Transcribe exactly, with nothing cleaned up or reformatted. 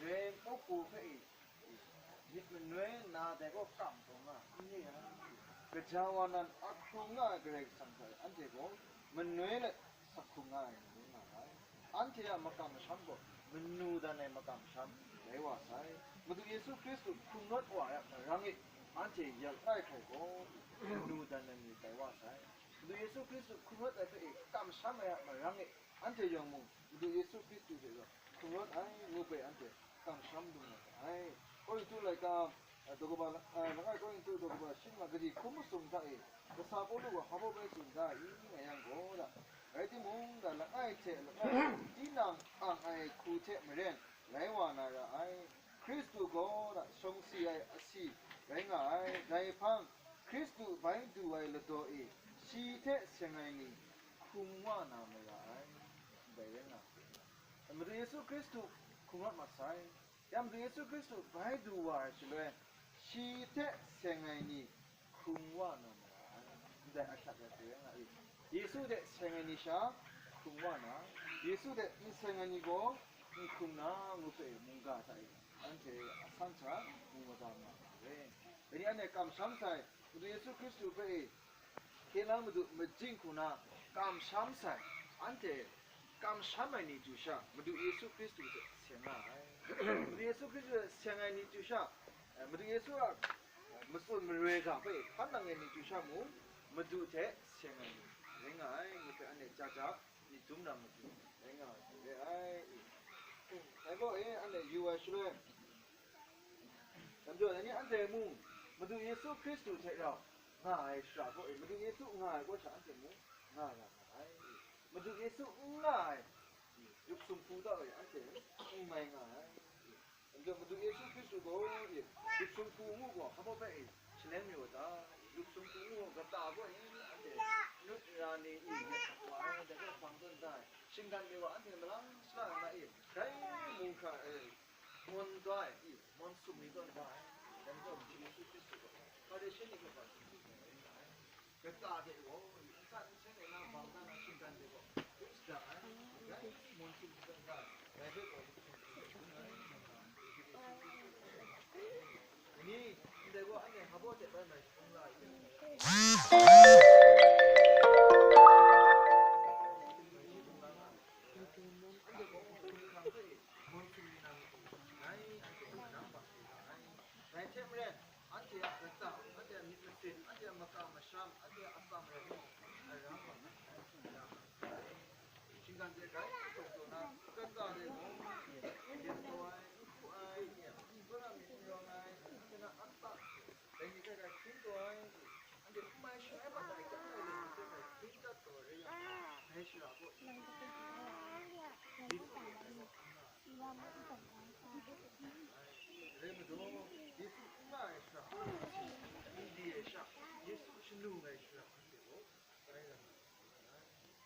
Re, mukpu hpe i, myit manoi nna dai gaw kam taw nga, n re ai. Gaja wa nan ahkrung nga ai Karai Kasang hta e anhte gaw manoi let sa hkrung nga ai ni rai nga ai. Anhte a makam masham gaw manu dan ai makam masham rai wa sai. Madu Yesu Hkristu hkrung rawt wa ai a marang e anhte yalai hkrai gaw, manu dan ai ni tai wa sai. Madu Yesu Hkristu hkrung rawt ai hpe e kamsham ai a marang e, anhte yawng mung Madu Yesu Hkristu hte rau hkrung rawt ai ngu hpe anhte kamsham lu na ra ai. Korinhtu laika, a, daw kaba la-, a, langai Korinhtu daw kaba shi nna kaji hkrum masum hta e, kasa Pawlu gaw hpa baw bai tsun da i, nga yang gaw da. Rai timung, da langai hte langai tinang ang ai hku hte maren rai wa na ra ai. Hkristu gaw da shawng si ai asi rai nga ai. Dai hpang, Hkristu bai du ai ladaw e, shi hte seng ai ni hkrung wa na mara ai, ndai rai nga ai. Madu Yesu Hkristu hkrung rawt masai. Ya Madu Yesu Hkristu bai du wa ai shaloi, shi hte seng ai ni hkrung wa na mara ai, ndai ahkyak ai hku rai nga i. Yesu hte seng ai ni sha hkrung wa na, Yesu hte n seng ai ni gaw n hkrung na ngu hpe mungga hta e, anhte asan hta mu mada nga ai. Dai ni anhte kamsham sai, Madu Yesu Hkristu hpe e, hkye la Madu majing hku na kamsham sai, anhte kamsham ai ni chyu sha, Madu Yesu Hkristu hte seng nga ai. Madu Yesu Hkristu hte seng ai ni chyu sha, eh, Madu Yesu a, eh, matsun maroi ga hpe hkan nang ai ni chyu sha mung, Madu hte seng ai ni rai nga ai, ngu hpe anhte ja ja myit dum na matu rai nga ai hku re ai. Dai gaw e, anhte yu ai shaloi, Dai majaw, dai ni anhte mung, Madu Yesu Hkristu hte rau nga ai shara gaw, Madu Yesu nga ai gaw sha anhte mung nga ra nga ai. Madu Yesu n nga ai, lup sumhpu ta e anhte n mai nga ai. Dai majaw, Madu Yesu Hkristu gaw, lup sumhpu ngu gaw, hpa baw hpe e shaleng mayu wa ta? Lup sumhpu ngu gaw, kata gaw e anhte nut ra ni i, wa ai, dai gaw hpang tawn da ai, shinggan mi wa anhte malang sala nga i, dai mung hkra e, Mawn da ai, i, mawn sum ni tawn da ai, dai majaw Madu Yesu Hkristu gaw, Hparishe ni hpe hpa sumsum ai rai nga ai. Kata de gaw, i, nsa nsen e na bang da na shinggan de gaw, dum shada ai, dai mawn sum ni tawn da ai, dai hpe gaw, ni, ndai gaw anhte hpa baw hte bai mai shagun la ai. Dai hte maren, anhte a kata, anhte a myit masin, anhte a makam masham, anhte a atsam rai mung, a rang wa ai. Shinggan de grai taw taw na, kata de gaw, yen taw ai, n hku ai, n hku na myit n rawng ai, anhte na akta, dai myit hpe grai hpring taw ai, anhte n mai shai ai hpa dai chyang ai lam hpe grai hpring dat taw ai rai yang, dai shara gaw, Yesu hte dai gaw n nga ai. Rai majaw, Yesu n nga ai shara, India sha, Yesu shanu ai